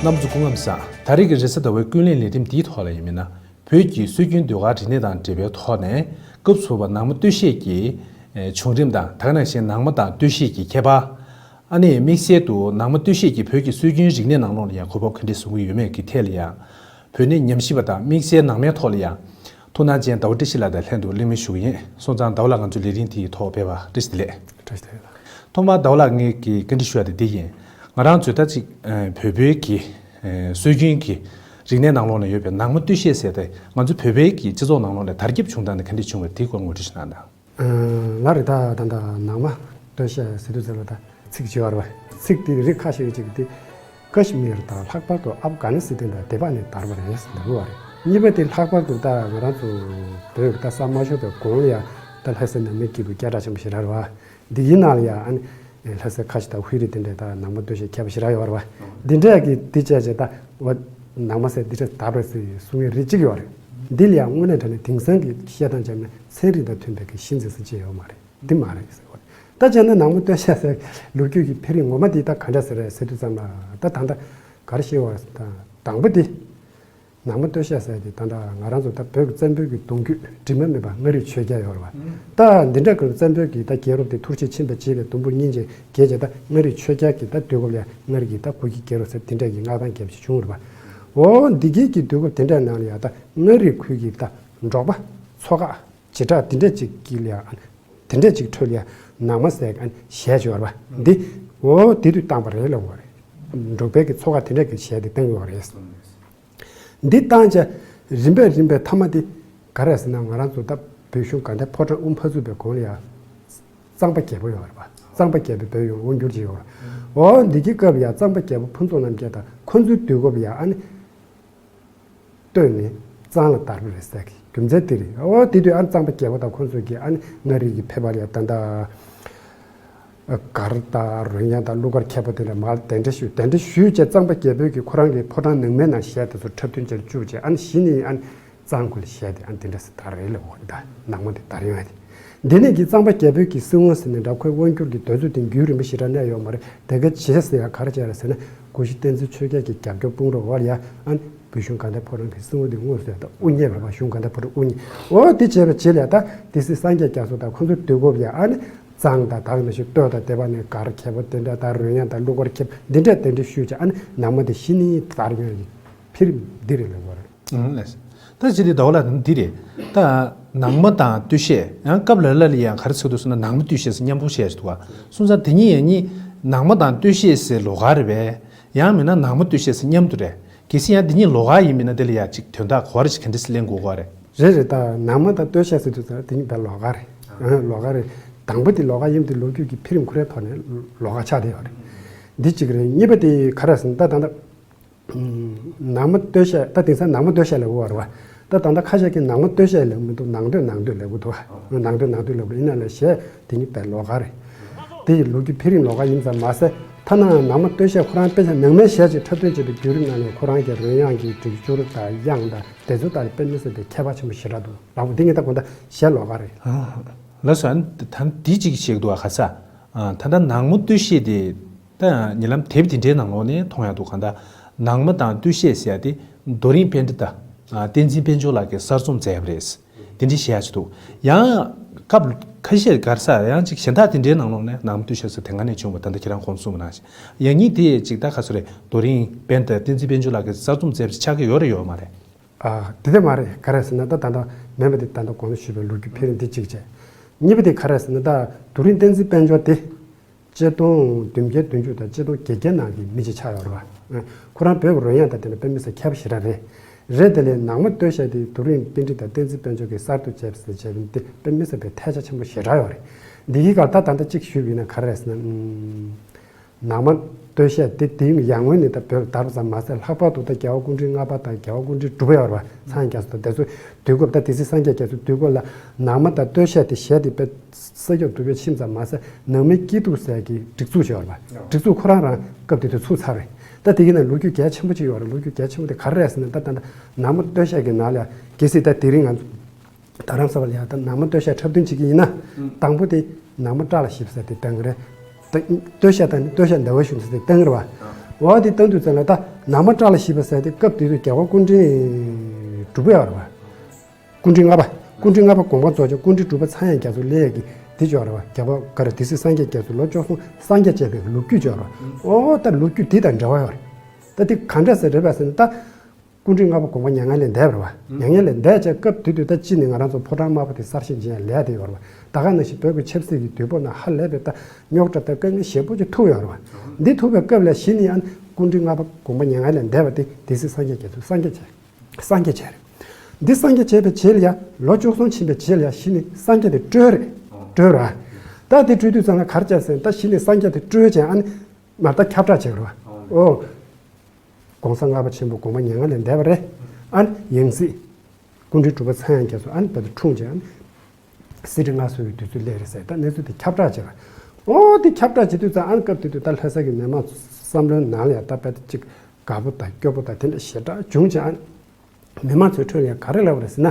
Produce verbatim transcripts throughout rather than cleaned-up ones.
རྣམ་པ་ཚོ་སྐུ་ཁམས་བཟང་། ད་རེས་ཀྱི་རེས་གཟའ་ཟླ་བའི་ཀུན་གླེང་ལས་རིམ་འདིའི་ཐོག་ལ་ཡིན་མིན་ན། བོད་ཀྱི་སྲོལ་རྒྱུན་ཟློས་གར་རིག་གནས་དང་འབྲེལ་བའི་ཐོག་ནས་སྐབས་སུ་བབས་པ་ནང་མི་སྟོད་གཞས་ཀྱི་བྱུང་རིམ་དང་། དེ་ག་ནང་བཞིན་ནང་མི་དང་སྟོད་གཞས་ཀྱི་ཁྱད་པར། ཨ་ནི་དམིགས་བསལ་དུ་ནང་མི་སྟོད་གཞས་ཀྱིས་བོད་ཀྱི་སྲོལ་རྒྱུན་རིག་གནས་ནང་ལོགས་ལ་ཡང་གོ་སྐབས་ག་འདྲས་བཟུང་གི་ཡོད་མེད་ཀྱི་ཐད་ལ་ཡང་། བོད་གནས་ཉམས་ཞིབ་པ་དང་དམིགས་བསལ་ནང་མའི་ཐོག་ལ་ཡང་། ཐུགས་སྣང་ཅན་ཟླ་བ་བཀྲ་ཤིས་ལགས་དང་ལྷན་དུ་གླེང་མོལ་ཞུ་གི་ཡིན། སོང་ཙང་ཟླ་བ་ལགས་ང་ཚོའི་ལས་རིམ་དེའི་ཐོག་ཕེབས་པར་བཀྲ་ཤིས་བདེ་ལེགས། བཀྲ་ཤིས་བདེ་ལེགས། ཐོག་མར་ཟླ་བ་ལགས་ངས་ཀྱི་བཀའ་འདྲི་ཞུ་ཡ་དེ་འདི་ཡིན། ང་རང་ཚོས་ད་ཅིག་བོད་པའི་གི་སྲོལ་རྒྱུན་གྱི་རིག་གནས་ནང་ལོགས་ལ་ཡོད་པའི་ནང་མི་སྟོད་གཞས་ཟེར་ཏེ་ང་ཚོ་བོད་པའི་གི་སྤྱི་ཚོགས་ནང་ལོགས་ལ་དར་ཁྱབ་བྱུང་སྟངས་དེ་ག་འདྲས་བྱུང་བ་དེའི་སྐོར་ངོ་སྤྲོད་ཞུ་གནང་དང་། ལགས་རེད། ད་ད་ད་ནང་མ་སྟོད་གཞས་ཟེར་དུས་ཙམ་པ་ད་ཚིག་བརྗེ་བ་རེད་པ། ཚིག་དེ་རིགས་ཁ་ཤས་ཅིག་དེ་ཀ་ཤི་མིར་དང་ལྷག་པར་དུ་ཨབ་གྷ་ནི་སི་ཐན་དང་དེ་བ་ནས་དར་བ་རེད་ཟེར་འདུག་བ་རེད། གཉིས་པ་དེ་ལྷག་པར་དུ་ད་ང་རང་ཚོ་བོད་ད་ས་མ་ཤོར་བའི་གོང་ལ་ཡ་ད་ལྷ་སའི་ནང་མི་སྐྱིད་པོ་སྐད་གྲགས་ཆེན་པོ་ཞེ་དྲག་རེད་བ། འདི་ཡིན་ནའང་ཡ་ཨ་ནི་ལྷ་སའི་ཁ་ཤས་དང་ཧུའེ་རི་དེ་འདྲས་ད་ནང་མ་སྟོད་གཞས་མཁས་པ་ཞེ་དྲག་ཡོད་རེད་བ། འདི་འདྲས་ཀྱི་འདི་བྱས་བྱས་ད་འོ་ནང་མ་ཟེར་འདི་འདྲས་དར་བ་རེད་ཟེར་གསུང་མཁན་རིགས་གཅིག་ཡོད་རེད། འདི་ལ་ཡང་དངོས་གནས་དྲང་གནས་དེང་སང་གི་བཤད་སྟངས་བྱས་ན་ཚན་རིག་དང་མཐུན་པའི་གི་གཤིས་འཛིན་ཟེར་ཅིག་ཡོད་མ་རེད། འདི་མ་རེད་ཟེར་བ་རེད། ད་བྱས་ན་ནང་མ་སྟོད་གཞས་ཟེར་ལོ་རྒྱུས་ཀྱི་འཕེལ་རིམ་ངོ་མ་འདི་ད་ག་འདྲ་ཟེར་རེད་ཟེར་དུས་ཙམ་ལ་ད་ད་ལྟ་ག་རེ་ཤེས་བ་ད་དང་པོ་འདི། ནང་མ་སྟོད་གཞས་ཟེར་དེ་ད་ལྟ་ང་རང་ཚོ་ད་བོད་ཀྱི་བཙན་པོའི་གི་གདུང་རྒྱུད་དྲི་མ་མེད་པ་མངའ་རིས་ཆོས་རྒྱལ་ཡོད་རེད་བ། ད་འདི་འདྲ་གི་བཙན་པོའི་གི་ད་རྒྱལ་རབས་དེ་ཐུར་བྱེད་ཕྱིན་པ་བྱས་པའི་དུམ་བུ་གཉིས་ཅན་བརྒལ་བྱས་ད་མངའ་རིས་ཆོས་རྒྱལ་གྱི་ད་དུས་སྐབས་ལ་མངའ་རིས་ཀྱི་ད་གུ་གེ་རྒྱལ་རབས་ཟེར་དེ་འདྲ་གི་མངའ་ཐང་རྒྱབ་ཅིག་བྱུང་རེད་བ། འོ་འདི་གི་གི་དུས་སྐབས་དེ་འདྲ་ནང་ལ་ཡ་ད་མངའ་རིས་ཁུལ་གྱི་ད་འབྲོག་པ་ཚོ་ཁག་བྱེ་བྲག་དེ་འདྲ་ཅིག་གི་ལ་ཡ་དེ་འདྲ་ཅིག་ཁྲོད་ལ་ཡ་ནང་མ་ཟེར་གི་གཞས་ཅིག་ཡོད་རེད་བ། འདི་འོ་དེ་དུས་བཏང་པ་རེད་ལབ་དགོས་རེད། འབྲོག་པའི་གི་ཚོ་ཁག་དེ་འདྲ་གི་གཞས་དེ་བཏང་གི་ཡོད་རེད། འདི་བཏང་བྱས་རིམ་པས་རིམ་པས་མཐའ་མ་དེ་ག་རེ་ཟེར་ན་ང་རང་ཚོ་ད་བོད་གཞུང་དགའ་ལྡན་ཕོ་བྲང་དབུ་འཕང་ཚུགས་པའི་གོང་ལ་ཡ་གཙང་པ་རྒྱལ་པོ་ཡོད་རེད་པ། གཙང་པ་རྒྱལ་པོའི་བོད་ཡོངས་དབང་བསྒྱུར་བྱས་ཡོད་རེད། འོ་འདི་གི་སྐབས་ཡ་གཙང་པ་རྒྱལ་པོ་ཕུན་ཚོགས་རྣམ་རྒྱལ་དང་ཁོ་ཚོའི་དུས་སྐབས་ཡ་ཨ་ནི་སྟོད་ནས་གཙང་ལ་དར་བ་རེད་ཟེར་གི་རྒྱུ་མཚན་དེ་རེད། འོ་དེ་དུས་ཨ་ནི་གཙང་པ་རྒྱལ་པོ་དང་ཁོ་ཚོ་གི་ཨ་ནི་མངའ་རིས་ཀྱི་ཕེབས་པ་ལ་ཡ་ད་ལྟ། གར་དང་རོལ་དབྱངས་དང་གླུ་གར་མཁས་པ་དེ་ལ་མར་གདན་འདྲེན་ཞུས། གདན་འདྲེན་ཞུས་བྱས་གཙང་པ་རྒྱལ་པོས་ཀྱི་ཁོ་རང་གི་ཕོ་བྲང་ནང་མའི་ནང་གཞས་དེ་ཚོ་འཁྲབ་སྟོན་བྱས་བཅུག་བྱས་ཨ་ནི་གཞི་ནས་ཨ་ནི་གཙང་ཁུལ་གཞས་དེ་ཨ་ནི་དེ་འདྲ་སེ་དར་རེད་ལབ་འོ་ད་ནང་མ་དེ་དར་ཡོང་ཡ་དེ། འདི་ནས་ཀྱི་གཙང་པ་རྒྱལ་པོས་ཀྱི་སྲིད་དབང་ཟེར་ནས་འདྲ་ཁོའི་དབང་བསྒྱུར་གྱི་དུས་ཚོད་དེ་རྒྱུན་རིང་པོ་ཞེ་དྲག་གནས་ཡོད་མ་རེད། དེ་ག་བྱས་ཟེར་ཡ་ག་རེ་བྱས་རེད་ཟེར་ན་གུ་ཤྲི་བསྟན་འཛིན་ཆོས་རྒྱལ་གྱི་རྒྱབ་སྐྱོར་དཔུང་རོགས་འོག་ལ་ཡ་ཨ་ནི། བོད་གཞུང་དགའ་ལྡན་ཕོ་བྲང་གི་སྲིད་དབང་དེ་དངོས་སུ་ཡང་ད་དབུ་བརྙེས་པ་རེད་བ། གཞུང་དགའ་ལྡན་ཕོ་བྲང་དབུ་བརྙེས། འོ་དེ་བྱས་པའི་རྗེས་ལ་ད་དེ་སྲིད་སངས་རྒྱས་རྒྱ་མཚོ་དང་ཁོ་ཚོའི་དུས་སྐབས་ལ་ཨ་ནི་གཙང་དང་ད་ག་ནང་བཞིན་སྟོད་དང་སྡེ་པ་ནས་གར་མཁས་པོ་དེ་འདྲ་དང་རོལ་དབྱངས་དང་གླུ་གར་མཁས་པོ་འདི་འདྲ་དེ་འདྲ་ཞུས་བྱས་ཨ་ནི་ནང་མ་དེ་གཞི་ནས་དར་ཡོང་གི་འཕེལ་རིམ་འདི་རེད་ལབ་དགོས་རེད། ཨང་ལགས། ད་ཅི་སྟེ་ཟླ་བ་ལགས་འདི་རེད། ད་ནང་མ་དང་སྟོད་གཞས་ཡང་སྐབས་ལ་ལ་ལ་ཡང་ག་རེ་ཟེར་འདུག་ཟེར་ན་ནང་མ་སྟོད་གཞས་ཟེར་མཉམ་པོ་བཤད་ཅིག་འདུག་ག་སོང་ཙང་དེ་གཉིས་ཡང་གཉིས་ནང་མ་དང་སྟོད་གཞས་ཟེར་ལོགས་ཀ་རེད་པས། ཡང་མིན་ན་ནང་མ་སྟོད་གཞས་ཟེར་མཉམ་དུ་རེད། གལ་སྲིད་ཡང་འདི་གཉིས་ལོགས་ཀ་ཡིན་མིན་ན་དེ་ལ་ཡ་ཅིག་དོན་དག་གོ་བ་རེ་ཞིག་ག་འདྲ་སེ་ལེན་དགོས་གོ་རེད། རེད་རེད། ད་ནང་མ་དང་སྟོད་གཞས་ཟེར་དུས་ཙང་དེ་གཉིས་དཔེ་ལོགས་ཀ་རེད། ཨ་ལོགས་ཀ་རེད། དང་པོ་དེ་ལོགས་ཀ་ཡིན་དེ་ལོ་རྒྱུས་ཀྱི་འཕེལ་རིམ་ཁོ་རའི་ཐོག་ནས་ལོགས་ཀ་ཆགས་བསྡད་ཡོད་རེད། འདི་གཅིག་རེད། གཉིས་པ་དེ་ག་རེ་ཟེར་ན་ད་ད་ད་ནང་མ་སྟོད་གཞས་ད་དེང་སང་ནང་མ་སྟོད་གཞས་ལབ་ཀྱི་ཡོད་རེད་བ། ད་ད་ལྟ་ཁ་ཤས་ཀྱིས་ནང་མ་སྟོད་གཞས་ལབ་མི་འདུག་ནང་སྟོད་ནང་སྟོད་ལབ་ཀྱི་འདུག་ནང་སྟོད་ནང་སྟོད་ལབ་ཀྱི་ཡིན་ན་ལ་གཞས་དེ་གཉིས་དཔེ་ལོགས་ཀ་རེད། དེ་ཡི་ལོ་རྒྱུས་འཕེལ་རིམ་ལོགས་ཀ་ཡིན་ཙང་མ་ཟད་ཐ་ན་ནང་མ་སྟོད་གཞས་ཁོ་རང་དཔེ་ཆ་ནང་མའི་གཞས་ཅིག་འཁྲབ་སྟོན་བྱེད་པའི་བརྒྱུད་རིམ་ནང་ནས་ཁོ་རང་གི་རོལ་དབྱངས་ཀྱི་སྒྲིག་སྦྱོར་དང་དབྱངས་དང་དེ་ཚོ་ལྟར་དཔེ་མི་སྲིད་པའི་ཁྱད་པར་ཆེན་པོ་ཞེ་དྲག་འདུག་ལགས་འོ་འདི་ངས་ད་དགོངས་དག་གཞས་ལོགས་ཀ་རེད། ལགས་སོ། ཨ་ནི་ད་འདི་གཅིག་བཤད་འདུག་ཨ་ཁ་ས། ད་ལྟ་ནང་མ་སྟོད་གཞས་དེ་ད་ཉེ་ལམ་དེབ་དེ་འདྲའི་ནང་ལོགས་ནས་མཐོང་ཡག་འདུག་ག་ད་ནང་མ་དང་སྟོད་གཞས་ཟེར་ཡ་དེ་རྡོ་རིང་པཎྜི་ཏ་བསྟན་འཛིན་དཔལ་འབྱོར་ལགས་ཀྱིས་གསར་རྩོམ་མཛད་པ་རེད། དེ་འདྲའི་བཤད་ཡ་ཅིག་འདུག་ཡང་སྐབས་ཁ་ཤས་ག་རེ་ཟེར་ཡང་ཅིག་གཞན་དག་དེ་འདྲའི་ནང་ལོགས་ནས་ནང་མ་སྟོད་གཞས་ཟེར་དེ་སྔ་ནས་བྱུང་བ་ད་ལྟ་ཁྱེད་རང་གོང་གསུངས་པ་ནང་བཞིན་ཡང་སྙིང་དེ་ཅིག་ད་ག་ཚོད་རེད། རྡོ་རིང་པཎྜི་ཏ་བསྟན་འཛིན་དཔལ་འབྱོར་ལགས་ཀྱིས་གསར་རྩོམ་མཛད་པ་ཅིག་ཆགས་ཀྱི་ཡོད་རེད་ཡོད་མ་རེད། ཨ་དེ་དེ་མ་རེད། ག་རེ་ཟེར་ན་ད་ད་ལྟ་མེད་པ་དེ་ད་ལྟ་གོང་དུ་ཞུས་པའི་ལོ་རྒྱུས་འཕེལ་རིམ་དེ་གཅིག་བྱས། གཉིས་པ་དེ་ག་རེ་ཟེར་ན་ད་རྡོ་རིང་བསྟན་འཛིན་དཔལ་འབྱོར་དེ་ཆིག་སྟོང་བདུན་བརྒྱ་བདུན་ཅུ་དང་ཆིག་སྟོང་བརྒྱད་བརྒྱ་ནང་གི་མི་ཅིག་ཆགས་ཡོད་རེད་བ། ཁོ་རང་བོད་ཀྱི་རོལ་དབྱངས་དང་དེ་ལ་དཔེ་མི་སྲིད་མཁས་པ་ཞེ་དྲག་རེད། རེད་དེ་ལས་ནང་མ་སྟོད་གཞས་དེ་རྡོ་རིང་པཎྜི་ཏ་བསྟན་འཛིན་དཔལ་འབྱོར་གྱིས་གསར་དུ་བྱས་པ་ཟེར་བྱས་པ་དེ་དཔེ་མི་སྲིད་པའི་ཐལ་ཆ་ཆེན་པོ་ཞེ་དྲག་ཡོད་རེད། འདི་གི་སྐོར་ད་ད་ལྟ་གཅིག་ཞུས་པ་ཡིན་ན་ག་རེ་རེད་ཟེར་ན། ནང་མ་སྟོད་གཞས་དེ་དེའི་ཡར་སྔོན་ནས་ད་བོད་ལ་དར་བ་ཙམ་མ་ཟད་ལྷག་པར་དུ་ད་རྒྱལ་བ་སྐུ་ཕྲེང་ལྔ་པ་དང་རྒྱལ་བ་སྐུ་ཕྲེང་དྲུག་པ་ཡོད་རེད་བ། སངས་རྒྱས་སོ་དེ་ཚོ་དུས་སྐབས་ད་དེ་སྲིད་སངས་རྒྱས་རྒྱ་མཚོའི་དུས་སྐབས་ལ་ནང་མ་དང་སྟོད་གཞས་དེ་གཞས་དེ་དཔེ་ས་ཁྱབ་རྡུགས་པའི་ཕྱིན་ཙམ་མ་ཟད་ནང་མའི་སྐྱིད་སྡུག་ཟེར་གྱི་སྒྲིག་འཛུགས་ཅིག་ཡོད་རེད་བ། སྒྲིག་འཛུགས་ཁོ་རང་རང་སྐབས་དེ་དུས་ཚུགས་ཚར་རེད། ད་དེ་གི་ནང་ལོ་རྒྱུས་གལ་ཆེན་པོ་ཅིག་ཡོད་རེད། ལོ་རྒྱུས་གལ་ཆེན་པོ་དེ་ག་རེ་རེད་ཟེར་ན་ད་ད་ད་ནང་མ་སྟོད་གཞས་ཀྱི་ནང་ལ་གལ་སྲིད་ད་དེ་རིང་ང་ཚོ། རྡ་རམ་ས་ལ་ཡ་ད་ནང་མ་སྟོད་གཞས་འཁྲབ་སྟོན་བྱེད་ཀྱི་ཡིན་ན། དང་པོ་དེ་ནང་མ་བཀྲ་ལ་ཞིབ་ཟེར་དེ་བཏང་གི་རེད། ད་སྟོད་གཞས་དང་ནི་སྟོད་གཞས་ཟླ་བ་ཞུ་ཟེར་དེ་བཏང་གི་རེད་བ། འོ་དེ་བཏང་དུས་ཙམ་ལ་ད་ ནང་པ་བཀྲ་ལ་ཤིས་པ་ཟེར་དེ་སྐབས་དེ་དུས་རྒྱལ་བ་སྐུ་ཕྲེང་དྲུག་པ་ཡོད་རེད་བ། སྐུ་ཕྲེང་ལྔ་པ། སྐུ་ཕྲེང་ལྔ་པ་དགོངས་པ་རྫོགས་ཀྱང་སྐུ་ཕྲེང་དྲུག་པ་ཚངས་དབྱངས་རྒྱ་མཚོ་སླེབས་ཡས་ཀྱི་དེ་ཅོག་རེད་བ། རྒྱལ་བ་ག་རེ་སྡེ་སྲིད་སངས་རྒྱས་རྒྱ་མཚོ་ལོ་བཅུ་གསུམ་སངས་རྒྱས་བཅས་པའི་ལོ་རྒྱུས་ཅོག་རེད་བ། ཨོ་ད་ལོ་རྒྱུས་དེ་དང་འབྲེལ་བ་ཡོད་རེད། ད་དེ་ག་འདྲ་ཟེར་རེད་བ་ཟེར་ན་ད། སྐུ་ཕྲེང་ལྔ་པ་དགོངས་པ་མྱ་ངན་ལས་འདས་པ་རེད་བ། མྱ་ངན་ལས་འདས་བྱས་སྐབས་དེ་དུས་ད་ཅི་ནས་ང་རང་ཚོ་ཕོ་བྲང་དམར་པོ་དེ་གསར་བཞེངས་བྱེད་ཡ་ལས་དེ་ཡོད་རེད་བ། ད་ག་ནང་བཞིན་བོད་ཀྱི་ཆབ་སྲིད་ཀྱི་དུས་བབ་ནང་ཧ་ལས་པའི་ད་རྙོག་དྲ་དང་དཀའ་ངལ་ཞེ་པོ་ཅིག་ཐུག་ཡོད་རེད་བ། འདི་ཐུག་པའི་སྐབས་ལ་གཞི་ནས་ཨ་ནི་སྐུ་ཕྲེང་ལྔ་པ་དགོངས་པ་མྱ་ངན་ལས་འདས་པ་དེ་སྡེ་སྲིད་སངས་རྒྱས་རྒྱ་མཚོས་སངས་རྒྱས་བྱས། སངས་རྒྱས་བྱས་རེད། འདི་སངས་རྒྱས་བྱས་པའི་རྗེས་ལ་ཡ་ལོ་བཅུ་གསུམ་ཕྱིན་པའི་རྗེས་ལ་ཡ་གཞི་ནས་སངས་རྒྱས་དེ་བཀྲོལ་རེད། བཀྲོལ་ར། ད་དེ་བཀྲོལ་དུས་ཙམ་ལ་ག་རེ་བྱས་ཟེར་ན་ད་གཞི་ནས་སངས་རྒྱས་དེ་བཀྲོལ་བྱས་ཨ་ནི་མར་ད་ཁྱབ་བསྒྲགས་བྱས་རེད་བ། ཨོ། གོང་ས་ལྔ་པ་ཆེན་པོ་དགོངས་པ་མྱ་ངན་ལས་འདས་པ་རེད། ཨ་ནི་ཡང་སྲིད། སྐུ་ཕྲེང་དྲུག་པ་ཚངས་དབྱངས་རྒྱ་མཚོ་ཨ་ནི་ད་དུང་འཁྲུངས་རྗེས་ཨ་ནི་གསེར་ཁྲི་མངའ་གསོལ་བའི་དུས་ཚོད་སླེབས་རེད་ཟེར་ད་གནས་ཚུལ་དེ་ཁྱབ་བསྒྲགས་བྱས་པ། ཨོ་དེ་ཁྱབ་བསྒྲགས་བྱེད་དུས་ཙང་ཨ་ནི་སྐབས་དེ་དུས་ད་ལྷ་ས་གི་མི་མང་བསམ་བློའི་ནང་ལ་ཡ་ད་དཔེ་ད་ཅིག་དགའ་པོ་དང་སྐྱོ་པོ་དང་དེ་འདྲ་ཞེ་དྲག་བྱུང་རྗེས་ཨ་ནི་མི་མང་ཚོའི་ཁྲོད་ལ་ཡ་ག་རེ་ལབ་པ་རེད་ཟེར་ན།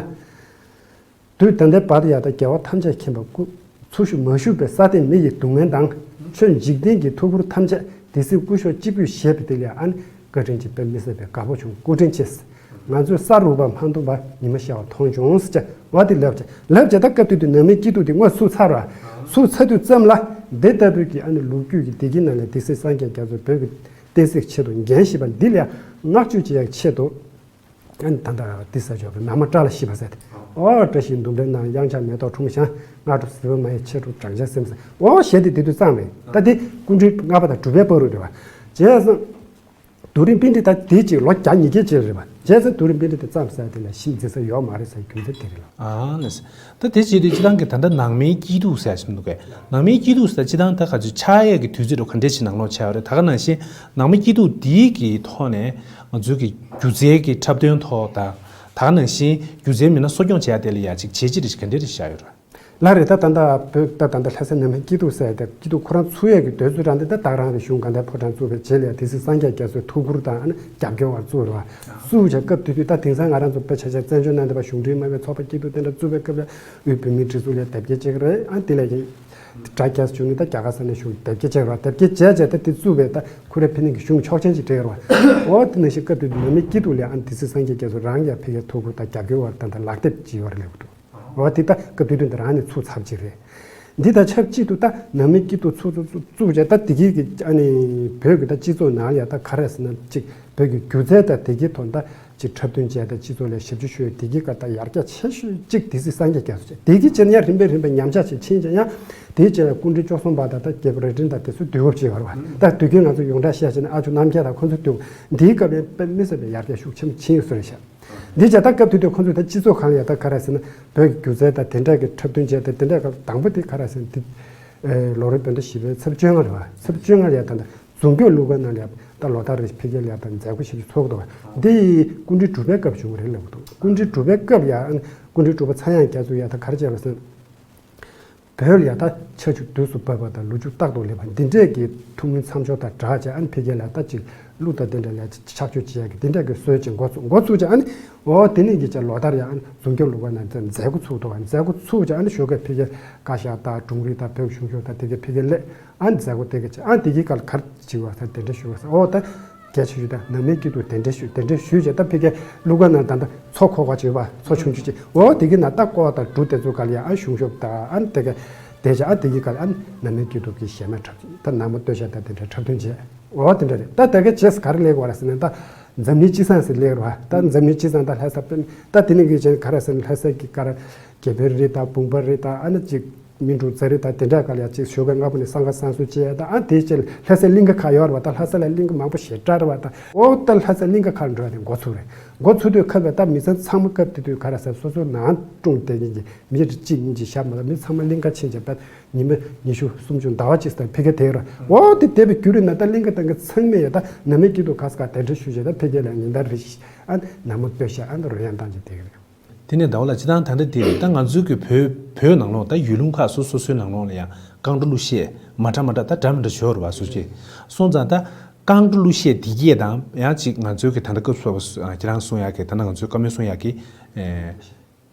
དུས་ད་ལྟའི་བར་དུ་ཡང་ད་རྒྱལ་བ་ཐམས་ཅད་མཁྱེན་པ་སྐུ་ཚུགས་ཞུ་མ་བཞུགས་པའི་ས་སྟེང་མི་ཡི་སྡུག་བསྔལ་དང་། ཆོས་འཇིག་རྟེན་གྱི་ཐུགས་ཁུར་ཐམས་ཅད་སྡེ་སྲིད་སྐུ་ཞབས་གཅིག་པུས་བཞེས་པ་དེ་ལ་ཨ་ནི་བཀའ་དྲིན་ཆེ། དཔེ་མི་སྲིད་པའི་དགའ་པོ་བྱུང་། སྐུ་དྲིན་ཆེ། ང་ཚོས་ས་རུབ་པ་མ་མཐོང་བར་ཉི་མ་ཤར་བ་མཐོང་བྱུང་ཟེར་བྱས་བ་དེ་ལབ་བྱས་ལབ་བྱས་ད་སྐབས་དེ་དུས་ནང་མི་སྐྱིད་སྡུག་དེ་དངོས་སུ་ཚུགས་ཚར་བ། ཚུགས་ཚར་དུས་ཙམ་ལ་འདི་ལྟ་བུའི་གི་ཨ་ནི་ལོ་རྒྱུས་ཀྱི་བདེ་སྐྱིད་ནང་ལ་སྡེ་སྲིད་སངས་རྒྱས་རྒྱ་མཚོ་བོད་ཀྱི་བསྟན་སྲིད་ཆེད་དུ་འགན་བཞེས་པ་འདི་ལ་བསྔགས་བརྗོད་བྱེད་ཡག་ཆེད་དུ། ཨ་ནི་ད་ལྟ་འདི་ས་ཕྱོགས་པའི་ནང་མ་བཀྲ་ལ་ཤིས་པ་ཟེར་ཏེ། ཨོ་བཀྲ་ཤིས་ལྡུམ་རའི་ནང་། གཡང་ཆགས་མེ་ཏོག་འཁྲུངས་ཤིང་། སྔ་དྲོ་ཟིལ་པ་མ་ཡིས་ཕྱི་དྲོ་བགྲང་བྱ་སེམས་ཟེར། ཨོ་ཞེས་ཏེ་དེ་དུས་བརྩམས་པས། ད་དེ་སྐུ་ཕྲེང་ལྔ་པ་དང་དྲུག་པའི་བར་དུ་རེད་བ། བྱས་ཙང་། རྡོ་རིང་པཎྜི་ཏ་དེ་གཅིག་ལོ་བརྒྱ་ཉིས་བརྒྱའི་རྗེས་རེད་བ། བྱས་ཙང་རྡོ་རིང་པཎྜི་ཏ་བརྩམས་ཟེར་དེ་ལ་ཞིབ་འཛིན་ས་ཡོད་མ་རེད་ཟེར་རྒྱུ་མཚན་དེ་རེད་ལ། ཨ་ནི། ད་དེ་བྱེད་དུས་སྤྱི་བཏང་གི་ད་ལྟ་ནང་མའི་སྐྱིད་སྡུག་ཟེར་ཞིག་འདུག་གས། ནང་མའི་སྐྱིད་སྡུག་ཟེར་སྤྱི་བཏང་ད་ག་ཚོད་ཆགས་ཡས་ཀྱི་དུས་ཚོད་རུ་ག་འདྲས་ཞིག་ནང་ལོགས་ཆགས་ཡོད་རེད། ད་ག་ནང་བཞིན་ནང་མའི་སྐྱིད་སྡུག་འདིའི་གི་ཐོག་ནས་ང་ཚོའི་གི་སྒྱུ་རྩལ་གྱི་འཁྲབ་སྟོན་ཐོག་དང་། ད་ག་ནང་བཞིན་སྒྱུ་རྩལ་མི་སྣ་གསོ་སྐྱོང་བྱས་ཡ་དེ་ལ་ཡ་ཅིག་བྱས་རྗེས་རེ་ཞིག་ག་འདྲས་རེ་བཞག་ཡོད་རེད། ལགས་རེད། ད་ད་ལྟ་བོད་ད་ད་ལྟ་ལྷ་སའི་ནང་མའི་སྐྱིད་སྡུག་ཟེར་ཡ་དེ་སྐྱིད་སྡུག་ཁོ་རང་ཚུགས་ཡས་ཀྱི་དུས་ཚོད་རང་དེ་ད་ད་ག་རང་རེད། གཞུང་གང་ལྟར་ཕོ་བྲང་བཙུགས་པའི་རྗེས་ལ་ཡ་སྡེ་སྲིད་སངས་རྒྱས་རྒྱ་མཚོའི་ཐུགས་ཁུར་དང་ཨ་ནི་རྒྱབ་སྐྱོར་བར་བཙུགས་རེད་བ། བཙུགས་བྱས་སྐབས་དེ་དུས་ད་དེང་སང་ང་རང་ཚོ་དཔེ་ཆ་ཆ་བཙན་བྱོལ་ནང་བསྡད་པ་གཞུང་འབྲེལ་མ་ཡིན་པའི་ཚོགས་པ་སྐྱིད་སྡུག་དེ་འདྲ་བཙུགས་པའི་སྐབས་ལ་དབུས་བོད་མིའི་སྒྲིག་འཛུགས་ལ་དེབ་སྐྱེལ་བྱེད་ཀྱི་རེད། ཨ་དེ་ལས་ཀྱི་དྲ་རྒྱ་བྱུང་ནས་ད་རྒྱ་གར་ས་གནས་གཞུང་དེབ་སྐྱེལ་བྱེད་ཀྱི་རེད་བ། དེབ་སྐྱེལ་བྱས་བྱས་ད་དེ་བཙུགས་པའི་ད་ཁོ་རའི་ཕན་ནུས་ཀྱི་གཞུང་ཆོག་མཆན་ཅིག་སྤྲད་ཀྱི་རེད་བ། འོ་དེ་ནང་བཞིན་སྐབས་དེ་དུས་ནང་མའི་སྐྱིད་སྡུག་ལ་ཨ་ནི་སྡེ་སྲིད་སངས་རྒྱས་རྒྱ་མཚོ་རང་ཡང་ཕ་གིའི་ཐུགས་ཁུར་དང་རྒྱབ་སྐྱོར་བར་ད་ད་ལག་དེབ་ཅིག་ཡོད་རེད་ལབ་འདུག་འོ་དེ་ད་སྐབས་དེ་དུས་འདི་རང་ནས་ཚུགས་ཚར་གཅིག་རེད། འདི་དང་ཆབས་ཅིག་ཏུ་ད་ནང་མའི་སྐྱིད་སྡུག་ཚུགས་ཚུགས་ཚུགས་བྱས་ད་དེ་གི་གི་ཨ་ནི་བོད་ཀྱི་ད་སྤྱི་ཚོགས་ནང་ལ་ཡ་ད་ག་རེ་ཟེར་ན་ཅིག་བོད་ཀྱི་སྒྱུ་རྩལ་ད་དེ་གི་ཐོག་ད་ཅིག་འཁྲབ་སྟོན་བྱས་ད་སྤྱི་ཚོགས་ལ་ཞབས་ཕྱི་ཞུ་ཡ་དེ་གི་ག་ད་ཡར་རྒྱས་ཆེ་ཤོས་ཅིག་སྡེ་སྲིད་སངས་རྒྱས་རྒྱ་མཚོ་བྱས། དེ་གི་རྗེས་ནས་ཡང་རིམ་པས་རིམ་པས་ཉམས་ཆག་ཅིག་ཕྱིན་ཀྱང་ཡང་དེའི་རྗེས་ལ་སྐུ་ཕྲེང་བཅུ་གསུམ་པ་ད་ད་རྒྱལ་པོ་རྭ་སྒྲེང་ད་དེ་ཚོ་དུས་བབ་ཅིག་ཡོད་རེད་བ། ད་དུས་རྒྱུན་ང་ཚོ་ཡོངས་གྲགས་བཤད་བྱས་ན་ཨ་ཆུ་རྣམ་རྒྱལ་ད་ཁོ་ཚོ་དུས་འདིའི་སྐབས་ལ་དཔེ་མི་སྲིད་པའི་ཡར་རྒྱས་ཤུགས་ཆེན་པོ་ཕྱིན་ཡོད་ས་རེད་ཤག་འདི་བྱས་ད་སྐབས་དེ་དུས་ཁོ་ཚོས་ད་སྤྱི་ཚོགས་སྒང་ལ་ཡ་ད་ག་རེ་ཟེར་ན་བོད་ཀྱི་སྒྱུ་རྩལ་དང་དེ་འདྲ་གི་འཁྲབ་སྟོན་བྱས་ཏེ་དེ་འདྲ་གི་དང་པོ་དེ་ག་རེ་ཟེར་ན་དེ་ལོ་རེའི་བོད་ཟླ་བཞི་པའི་ཚེས་བཅོ་ལྔ་རེད་བ། ཚེས་བཅོ་ལྔ་ལ་ཡ་ད་ད་རྫོང་སྐྱོང་གླུ་སྒར་ནང་ལ་ཡ་ད་ལོ་ལྟར་རེ་ཕ་གིར་ལ་ཡ་ད་མཛད་སྒོ་ཞིག་ཚོགས་འདུག་བ། འདི་སྐུ་ཕྲེང་དྲུག་པའི་སྐབས་བྱུང་བ་རེད་ལབ་འདུག་སྐུ་ཕྲེང་དྲུག་པའི་སྐབས་ལ་ཡ་སྐུ་ཕྲེང་དྲུག་པ་ཚངས་དབྱངས་རྒྱ་མཚོ་ཡ་ད་ག་རེ་བྱས་པ་ཟེར་ན། བོད་ལ་ཡ་ད་ཆར་ཆུ་དུས་སུ་བབས་པ་དང་ལོ་རྒྱུས་རྟག་ཏུ་སླེབས་པ་འདི་འདྲས་ཀྱི་ཐུགས་སྨོན་མཚམས་སྦྱོར་དང་སྦྲགས་བྱས་ཨ་ནི་ཕ་གི་ལ་ད་ཅིག་གླུ་དང་དེ་འདྲ་ལ་ཕྱག་མཆོད་བྱེད་ཡ་གི་དེ་འདྲ་གི་སྲོལ་ཅིག་འགོ་ཚུགས་འགོ་ཚུགས་བྱས་ཨ་ནི་འོ་དེ་ནས་ཀྱི་ཅིག་ལོ་ལྟར་ཡ་ཨ་ནི་རྫོང་སྐྱོང་གླུ་སྒར་ནང་ཚོ་མཛད་སྒོ་ཚུགས་འདུག་མཛད་སྒོ་ཚུགས་བྱས་ཨ་ནི་ཞོགས་ཀས་ཕ་གི་བཀའ་ཤག་དང་དྲུང་རིགས་དང་བོད་གཞུང་ཕྱོགས་དང་དེ་གི་ཕ་གི་སླེབས་ཨ་ནི་མཛད་སྒོ་དེ་གི་ཅིག་ཨ་ནི་དེ་གི་སྐབས་ལ་ག་རེ་བྱེད་པ་ཟེར་དེ་འདྲ་ཞུ་བ་ཟེར་འོ་ད། རྒྱ་ཆེ་ཞུ་དང་ནང་མའི་སྐྱིད་སྡུག་དེ་འདྲ་ཞུ་དེ་འདྲ་ཞུས་བྱས་ད་ཕ་གིའི་གླུ་སྒར་ནང་ད་ལྟ་ཚོ་ཁོག་པ་ཅིག་ཡོད་པ་ཚོ་ཆུང་ཆུང་ཅིག་འོ་དེ་གི་ནང་ད་ཀོ་དང་འབྲུ་དེ་ཚོ་ག་ལ་ཡ་ཨ་གཞུང་ཞབས་དང་ཨ་དེ་ག་དེ་བྱས་ཨ་དེ་གི་ག་ལ་ཨ་ནང་མའི་སྐྱིད་སྡུག་གི་གཞས་མ་འཁྲབ་ཅིག་ད་ནང་མ་སྟོད་ཤ་དང་དེ་འདྲ་འཁྲབ་སྟོན་བྱས་འོ་དེ་འདྲ་རེད། ད་དེ་ག་རྗེས་ག་རེ་ལས་གོ་ར་ཟེར་ན་ད་འཛམ་གླིང་སྤྱི་བསང་ཟེར་ལས་ར་བ་ད་འཛམ་གླིང་སྤྱི་བསང་ད་ལྷ་ས་པེ་ད་དེ་ནས་གི་ཅན་ག་ར་ཟེར་ན་ལྷ་ས་གི་ག་ར་རྒྱལ་པོའི་རི་དང་བུམ་པ་རི་དང་ཨ་ནི་ཅིག་མི་འབྲུག་ཛ་རི་དང་དེ་འདྲ་ག་ལ་ཡ་གཅིག་ཞོགས་ཀས་སྔ་པོ་ནས་སང་ཁ་སང་སུ་བྱས་ད་ཨ་དེའི་རྗེས་ལ་ལྷ་སའི་གླིང་ག་ཁག་ཡོད་རེད་བ། ད་ལྷ་ས་ལ་གླིང་ག་མང་པོ་ཞེ་དྲག་རེད་བ། ད་ཨོ་ད་ལྷ་སའི་གླིང་ག་ཁག་འགྲོ་ཡ་དེ་འགོ་ཚུགས་རེད། འགོ་ཚུགས་དུས་ཁ་བའི་ད་མི་ཚང་ཚང་མ་སྐབས་དེ་དུས་ག་རེ་ཟེར་སོ་སོའི་ནང་ཀྲུང་དེ་ཉིན་གྱི་མི་རེ་གཅིག་གཉིས་ཀྱི་ཞབས་མ་ད་མི་ཚང་མ་གླིང་ག་ཕྱིན་བྱས་པ་ཉི་མ་ཉི་ཤུ་སུམ་ཅུ་ཟླ་བ་གཅིག་ཙམ་ཕ་གི་དེ་རེད། ཨོ་དེ་དེ་བའི་རྒྱུ་རེད་ན་ད་གླིང་ག་ད་ག་ཚང་མས་ཡ་ད་ནང་མའི་སྐྱིད་སྡུག་ག་ས་ག་དེ་འདྲ་ཞུ་བྱས་ད་ཕ་གི་ལ་ཉིན་ལྟར་རེ་བཞིན་ཨ་ནང་མ་སྟོད་ཤ་ཨ་ད་རོལ་དབྱངས་བཏང་བྱས་དེ་གི་རེད། དེ་ནས་ཟླ་བ་ལགས་སྤྱིར་བཏང་ད་ལྟ་དེ་རེད། ད་ང་ཚོའི་གི་བོད་བོད་ནང་ལོགས་ད་ཡུལ་ལུང་ཁག་སོ་སོ་སོའི་ནང་ལོགས་ལ་ཡང་རྐང་བྲོ་གླུ་གཞས་མ་འདྲ་མ་འདྲ་ད་འདྲ་མི་འདྲ་ཡོད་རེད་བ། སོ་ཅིག་སོང་ཙང་ད་རྐང་བྲོ་གླུ་གཞས་འདི་གས་དང་ཡང་ཅིག་ང་ཚོའི་གི་ད་ལྟ་སྐབས་སུ་བབས་པ་ཁྱེད་རང་གསུང་ཡག་གི་ད་ལྟ་ང་ཚོའི་བཀའ་མོལ་གསུང་ཡག་གི་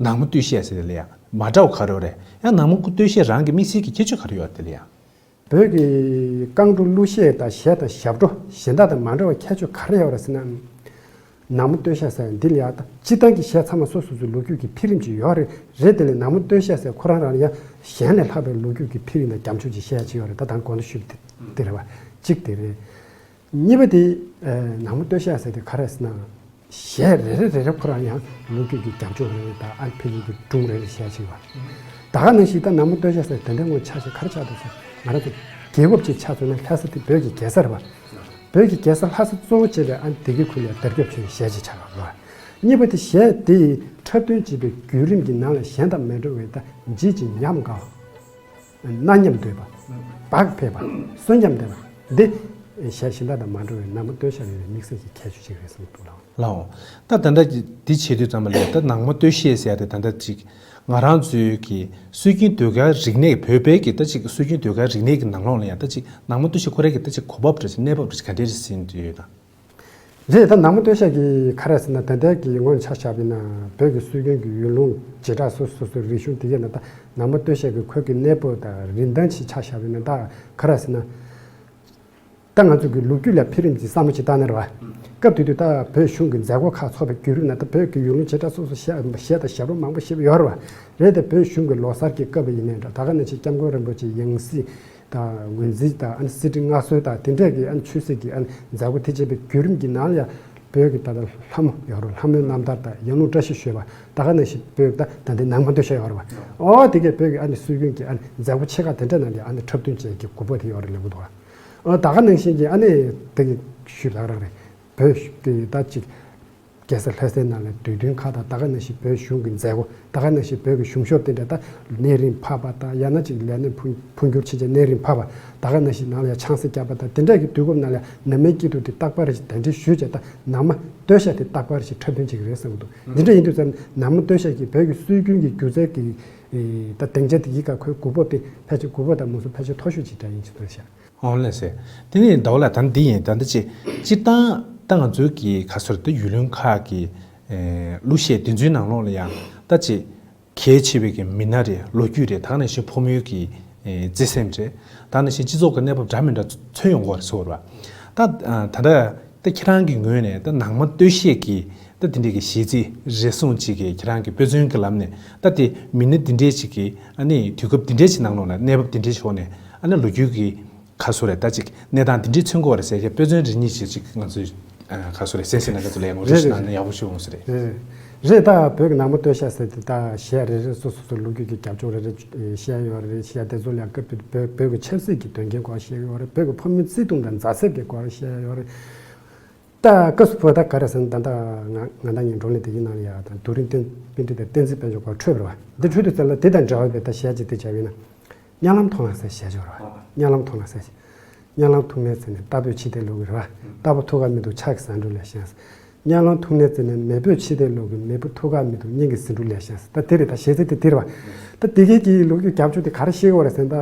ནང་མ་སྟོད་གཞས་ཟེར་དེ་ལ་ཡང་མ་འདྲ་བ་ག་རེ་ཡོད་རེད། ཡང་ནང་མ་སྟོད་གཞས་རང་གི་དམིགས་བསལ་གྱི་ཁྱད་ཆོས་ག་རེ་ཡོད་དེ་ལ་ཡང་། བོད་ཀྱི་རྐང་བྲོ་གླུ་གཞས་དང་གཞས་དང་ཞབས་བྲོ་གཞན་དག་དང་མ་འདྲ་བའི་ཁྱད་ཆོས་ག་རེ་ཡོད་རེད་ཟེར་ན། ནང་མོལ་སྟོད་གཞས་ཟེར་འདི་ལ་ཡང་ད་སྤྱིར་བཏང་གི་གཞས་ཚང་མ་སོ་སོ་སོའི་ལོ་རྒྱུས་ཀྱི་འཕེལ་རིམ་ཅིག་ཡོད་རེད། རེད་དེ་ལས་ནང་མོལ་སྟོད་གཞས་ཟེར་ཁོ་རང་རང་ལ་ཡང་གཞན་ལས་ལྷག་པའི་ལོ་རྒྱུས་ཀྱི་འཕེལ་རིམ་དང་རྒྱ་མཚོ་ཅིག་བཤད་ཡ་ཅིག་ཡོད་རེད། ད་དང་གོང་དུ་ཞུས་པ་དེ་དེ་རེད་བ། གཅིག་དེ་རེད། གཉིས་པ་དེ། ནང་མོལ་སྟོད་གཞས་ཟེར་དེ་ག་རེ་ཟེར་ན། གཞས་རེ་རེ་རེ་རེ་ཁོ་རང་ཡང་ལོ་རྒྱུས་ཀྱི་རྒྱབ་ལྗོངས་རེ་རེ་དང་ཨ་འཕེལ་རིམ་གྱི་སྒྲུང་རེ་རེ་བཤད་ཅིག་བ། ད་ག་ནང་བཞིན་ད་ནང་མོལ་སྟོད་གཞས་ཟེར་དེ་འདྲའི་ངོ་ཆ་ཞིག་ག་རེ་ཆགས་འདུག་ཟེར་ང་རང་ཚོ་རྒྱལ་ཁབ་ཅིག་ཆ་མཚོན་ན་ལྷ་ས་དེ་བོད་ཀྱི་རྒྱལ་ས་རེད་བ། བོད་ཀྱི་རྒྱལ་ས་ལྷ་ས་གཙོ་བོ་བྱས་པའི་ཨ་སྡེ་དགེ་ཁུལ་ལ་དར་ཁྱབ་ཆེ་བའི་གཞས་ཅིག་ཆགས་པ་རེད་བ། གཉིས་པ་དེ་གཞས་དེ་འཁྲབ་སྟོན་བྱེད་པའི་བརྒྱུད་རིམ་གྱི་ནང་ལ་གཞན་དང་མི་འདྲ་བའི་ད་བརྗིད་ཀྱི་ཉམས་དགའ་བ། གནའ་ཉམས་དོད་པ། བག་ཕེབས་པ། གསོན་ཉམས་ལྡན་པ། འདི། གཞས་གཞན་དག་དང་མ་འདྲ་བའི་ནང་མོལ་སྟོད་གཞས་རེ་རེའི་དམིགས་བསལ་གྱི་ཁྱད་ཆོས་ཅིག་རེད་བསམ་འདུག་ལགས། ལགས། ད་ད་ལྟ་འདི་བྱེད་དུས་ཙམ་པ་ལས་ད་ནང་མོལ་སྟོད་གཞས་ཟེར་ཡ་དེ་ད་ལྟ་ཅིག་ང་རང་ཚོའི་གི་སྲོལ་རྒྱུན་ཟློས་གར་རིག་གནས་བོད་པའི་གི་ད་ཅིག་སྲོལ་རྒྱུན་ཟློས་གར་རིག་གནས་ཀྱི་ནང་ལོགས་ལ་ཡང་ད་ཅིག་ནང་མོལ་སྟོད་གཞས་ཁོ་རའི་གི་ད་ཅིག་གོ་བབ་རེ་ཅིག་གནས་བབ་རེ་ཅིག་ག་འདྲས་རེད་ཟེར་འདོད་ཡོད་དམ། རེད། ད་ནང་མོལ་སྟོད་གཞས་ཀྱི་ག་རེ་ཟེར་ན་ད་ལྟའི་གི་ངོས་ནས་ཆ་བཞག་པ་ཡིན་ན་བོད་ཀྱི་སྲོལ་རྒྱུན་གྱི་ཡུལ་ལུང་བྱེ་བྲག་སོ་སོ་སོ་སོའི་རིག་གཞུང་དེ་གའི་ནང་ད་ནང་མོལ་སྟོད་གཞས་ཀྱི་ཁོད་ཀྱི་གནས་བབ་དང་རིན་ཐང་ཅིག་ཆ་བཞག་པ་ཡིན་ན་ད་ག་རེ་ཟེར་ན། ད་ང་ཚོ་གི་ལོ་རྒྱུས་ལ་འཕེལ་རིམ་ཅིག་བསམ་བློ་ཅིག་བཏང་ན་རེད་བ། སྐབས་དེ་དུས་ད་བོད་གཞུང་གི་མཛད་སྒོ་ཁག་ཚོགས་པའི་བརྒྱུད་རིམ་ནང་ད་བོད་ཀྱི་ཡུལ་ལུང་བྱེ་བྲག་སོ་སོ་གཞས་གཞས་དང་ཞབས་བྲོ་མང་པོ་ཞིག་ཡོད་རེད་བ། རེད་དེ་བོད་གཞུང་གི་ལོ་གསར་གྱི་སྐབས་ཡིན་ནའི་འདྲ་ད་ག་ནང་བཞིན་སྐྱབས་མགོན་རིན་པོ་ཆེའི་ཡང་སྲིད། དང་ངོས་འཛིན་དང་ཨ་ནི་གསེར་ཁྲི་མངའ་གསོལ་དང་དེ་འདྲས་ཀྱི་ཨ་ནི་ཆོས་སྲིད་ཀྱི་ཨ་ནི་མཛད་སྒོ་དེ་བྱེད་པའི་བརྒྱུད་རིམ་གྱི་ནང་ལ་ཡང་བོད་ཀྱི་ད་ལྟ་ལྷ་མོ་ཡོད་རེད། ལྷ་མོའི་རྣམ་ཐར་དང་ཡང་ལུང་བཀྲ་ཤིས་ཞུས་པ་ད་ག་ནང་བཞིན་བོད་ད་ད་ལྟའི་ནང་མོལ་སྟོད་གཞས་ཡོད་རེད་བ། ཨོ་དེ་གས་བོད་ཀྱི་ཨ་ནི་སྲོལ་རྒྱུན་གྱི་ཨ་ནི་མཛད་སྒོ་ཆེ་ཁག་དེ་འདྲ་ནང་ལ་ཨ་ནི་འཁྲབ་སྟོན་བྱེད་ཀྱི་གོ་སྐབས་དེ་ཡོད་རེད་ལབ་གི་འདུག་བ། ཨོ་ད་ག་ནང་བཞིན་གྱི་ཨ་ནི་དེ་གི་ཞུས་ལགས་རང་རེད། བོད་ཀྱི་ད་ཅིག་རྒྱལ་ས་ལྷ་སའི་ནང་ལ་དུས་སྟོན་ཁག་དང་ད་ག་ནང་བཞིན་བོད་གཞུང་གི་མཛད་སྒོ་ད་ག་ནང་བཞིན་བོད་ཀྱི་གཞུང་ཤོག་དེ་འདྲ་ད་གནས་རིམ་འཕར་བ་དང་ཡང་ན་ཅིག་ལས་སྣེ་འཕོ་འཕོ་འགྱུར་ཕྱིན་ཆད་གནས་རིམ་འཕར་བ་ད་ག་ནང་བཞིན་ནང་ལ་ཡང་ཆང་ས་བརྒྱབ་པ་དང་དེ་འདྲ་གི་དུས་སྐབས་ནང་ལ་ཡང་ནང་མའི་སྐྱིད་སྡུག་དེ་རྟག་པར་ཞིག་གདན་འདྲེན་ཞུས་བྱས་ད་ནང་མོལ་སྟོད་གཞས་དེ་རྟག་པར་ཞིག་འཁྲབ་སྟོན་བྱེད་ཀྱི་རེད་བསམ་གྱི་འདུག་འདི་འདྲ་ཡིན་དུས་ཙམ་ནང་མོལ་སྟོད་གཞས་ཀྱིས་བོད་ཀྱི་སྲོལ་རྒྱུན་གྱི་སྒྱུ་རྩལ་གྱི་ད་སྡིངས་ཆ་དེ་ཡིན་ག་ཁོའི་གོ་སྐབས་དེ་ཕལ་ཆེར་གོ་སྐབས་དང་མུ་མཐུད་ཕལ་ཆེར་མཐོ་ཤོས་ཅིག་འདྲ་ཡིན་ཅིག་འདུག་ཤག་ཨོ་ལགས་སེ། དེ་ནས་ཟླ་བ་ལགས་ད་འདི་ཡིན་ད་འདི་ཅི། སྤྱིར་བཏང་ད་ང་ཚོའི་གི་ག་ཚོད་ད་ཡུལ་ལུང་ཁག་གི་གླུ་གཞས་དེ་ཚོའི་ནང་ལོགས་ལ་ཡང་ད་ཅི། གལ་ཆེ་བའི་གི་མི་སྣ་རེད། ལོ་རྒྱུས་རེད། ད་ག་ནང་བཞིན་ཕོ་མོའི་གི་བརྩེ་སེམས་རེད། ད་ག་ནང་བཞིན་སྤྱི་ཚོགས་ཀྱི་གནས་བབ་འདྲ་མི་འདྲ་མཚོན་ཡོང་གི་ཡོད་རེད་ཟེར་བ་རེད་བ། ད་ད་ལྟ་ད་ཁྱེད་རང་གི་ངོས་ནས་ད་ནང་མོལ་སྟོད་གཞས་ཀྱི་ད་དེ་འདྲའི་གི་གཞས་ཚིག་རེ་ཟུང་ཅིག་གི་ཁྱེད་རང་གི་དཔེ་མཚོན་གྱི་ལམ་ནས་ད་དེ་མི་སྣ་འདི་འདྲའི་ཅིག་གི་ཨ་ནི་དུས་སྐབས་འདི་འདྲའི་ཅིག་ནང་ལོགས་ལ་གནས་བབ་འདི་འདྲའི་ཕྱོགས་ནས་ཨ་ནི་ལོ་རྒྱུས་ཀྱི་ག་ཚོད་རེད་ད་ཅིག་གནས་སྟངས་འདི་འདྲའི་མཚོན་གྱི་ཡོད་རེད་ཟེར་མཁན་དཔེ་མཚོན་རེ་གཉིས་ཅིག་ཅིག་ང་ཚོས་ག་ཚོད་རེད་གསན་གཟིགས་གནང་མཁན་ཚོ་ལ་ཡང་ངོ་སྤྲོད་ཞིག་གནང་ན་ཡག་པོ་ཞིག་འོང་ས་རེད། རེད་རེད། རེད་ད་བོད་ཀྱི་ནང་མོལ་སྟོད་གཞས་ཟེར་དེ་ད་གཞས་རེ་རེ་སོ་སོ་སོ་ལོ་རྒྱུས་ཀྱི་རྒྱབ་ལྗོངས་རེ་རེ་བཤད་ཡོད་རེད། གཞས་དེ་ཚོ་ལ་སྐབས་དེ་བོད་བོད་ཀྱི་ཆབ་སྲིད་ཀྱི་དོན་རྐྱེན་སྐོར་བཤད་ཡོད་རེད། བོད་ཀྱི་ཕོ་མོའི་བརྩེ་དུང་དང་མཛའ་བརྩེ་གི་སྐོར་བཤད་ཡོད་རེད། ད་སྐབས་སུ་བབ་ད་ག་རེ་ཟེར་ན་ད་ལྟ་ང་ང་ད་ངའི་བགྲོ་གླེང་དེ་གའི་ནང་ལ་ཡ་ད་རྡོ་རིང་བསྟན་བསྟན་འཛིན་དཔལ་འབྱོར་སྐོར་འཕྲོས་པ་རེད་བ། འདི་འཕྲོས་དུས་ཙམ་ལ་དེ་དང་འབྲེལ་བ་བའི་ད་གཞས་ཅིག་དེ་བྱས་པ་ཡིན་ན། གཉའ་ལམ་ཐོག་ལ་ཟེར་བཤད་ཆོག་ར་བ། གཉའ་ལམ་ཐོག་ལ་ཟེར། གཉའ་ལམ་ཐུག་ནས་ཟེར་ནས་རྟ་ཕོས་ཕྱི་བལྟས་ལོག་གི་ར་བ། རྟ་ཕོ་ཐུག་ག་མི་འདུག་ཕྱག་གིས་ཟ་འགྲོ་ལས་ཤང་ཟེར། གཉའ་ལམ་ཐུག་ནས་ཟེར་ནས་མེས་པོས་ཕྱི་བལྟས་ལོག་གི་མེས་པོ་ཐུག་ག་མི་འདུག་སྙིང་གིས་ཟིན་འགྲོ་ལས་ཤང་ཟེར། ད་དེ་རེད་ད་གཞས་ཚིག་དེ་དེ་རེད་བ། ད་དེ་གའི་གི་ལོ་རྒྱུས་རྒྱབ་ཕྱོགས་དེ་ག་རེ་བཤད་གི་བ་རེད་ཟེར་ན་ད།